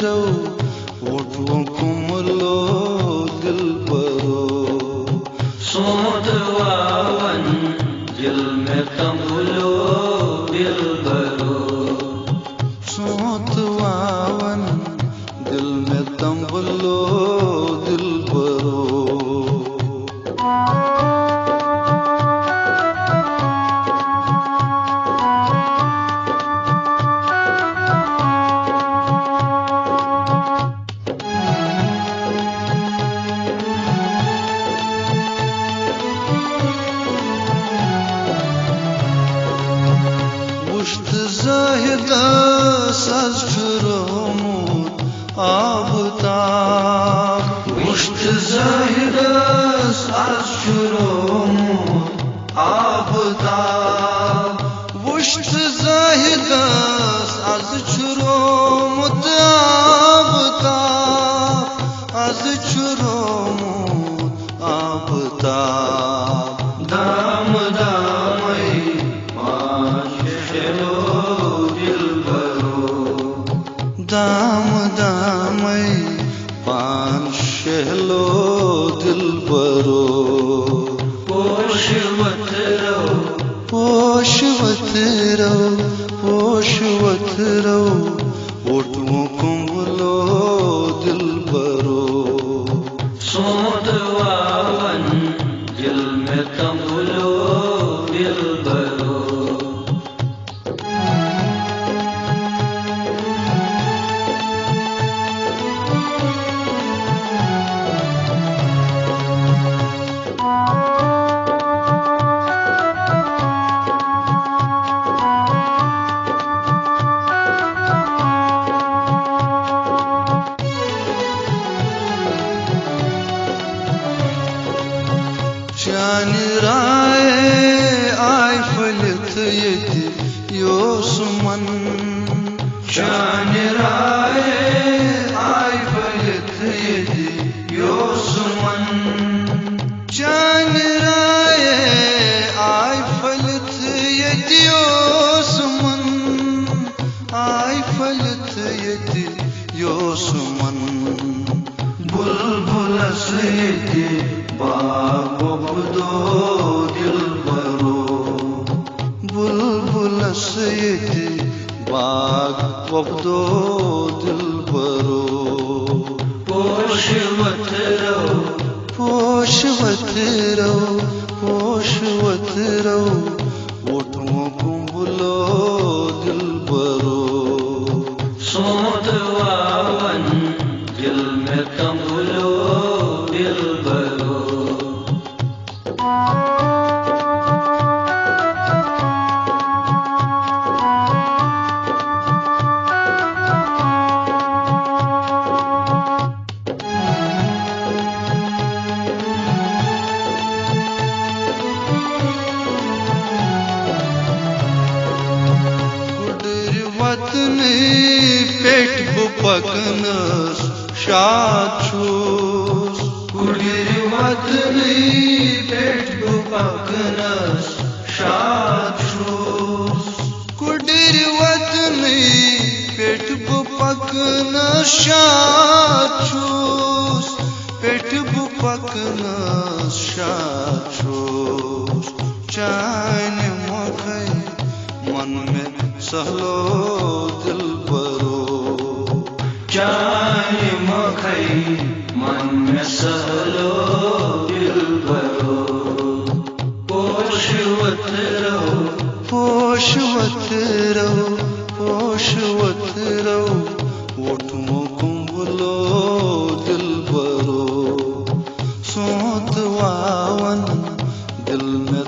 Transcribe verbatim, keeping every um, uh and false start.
ووٚٹھ وۄنۍ کُمبلو دِلبرو۔ سونٛتھ واوَن دِل مےٚ تمبلو دِلبرو۔ سونٛتھ واوَن دِل مےٚ تمبلو دِلبرو۔ وُچھ تہٕ زٲہِدَس آز چھُ روومُت آفتاب۔ وُچھ تہٕ زٲہِدَس آز چھُ روومُت آفتاب۔ وُچھ تہٕ زٲہِدَس آز چھُ روومُت آفتاب۔ آز چھُ روومُت آفتاب۔ دام دامَے پان شہلو دِلبرو۔ دام دامَے پان شہلو دِلبرو۔ پوش وتھرو۔ پوش وتھرو۔ پوش وتھرو۔ ووٚٹھ وۄنۍ کُمبلو دِلبرو۔ سونٛتھ واوَن دِل مےٚ تمبلو دِلبرو۔ چانہِ رایے آے پھٔلِتھ ییٚتہِ یوسمن۔ چانہِ رایے آے پھٔلِتھ ییٚتہِ یوسمن۔ چانہِ رایے آے پھٔلِتھ ییٚتہِ یوسمن۔ آے پھٔلِتھ ییٚتہِ یوسمن۔ بلبلس ییٚتہِ باغ وۄپدو دِلبرو۔ بلبلس ییٚتہِ باغ وۄپدو دِلبرو۔ پوش وتھرو۔ پوش وتھرو۔ پوش وتھرو۔ ووٚٹھ وۄنۍ کُمبلو دِلبرو۔ سونٛتھ واوَن دِل مےٚ تمبلو دِلبرو۔ کُڑٕرۍ وطنٕے پٮ۪ٹھ بہٕ پکنس شاد چھُس۔ کُڑٕرۍ وطنٕے پٮ۪ٹھ بہٕ پکنس شاد چھُس۔ کُڑٕرۍ وطنٕے پٮ۪ٹھ بہٕ پکنس شاد چھُس۔ پٮ۪ٹھ بہٕ پکنس شاد چھُس۔ چانہِ مۄکھے من مےٚ سہلو دِلبرو۔ چانہِ مۄکھے من مےٚ سہلو دِلبرو۔ پوش وتھرو۔ پوش وتھرو۔ پوش وتھرو۔ ووٚٹھ وۄنۍ کُمبلو دِلبرو۔ سونٛتھ واوَن دِل مےٚ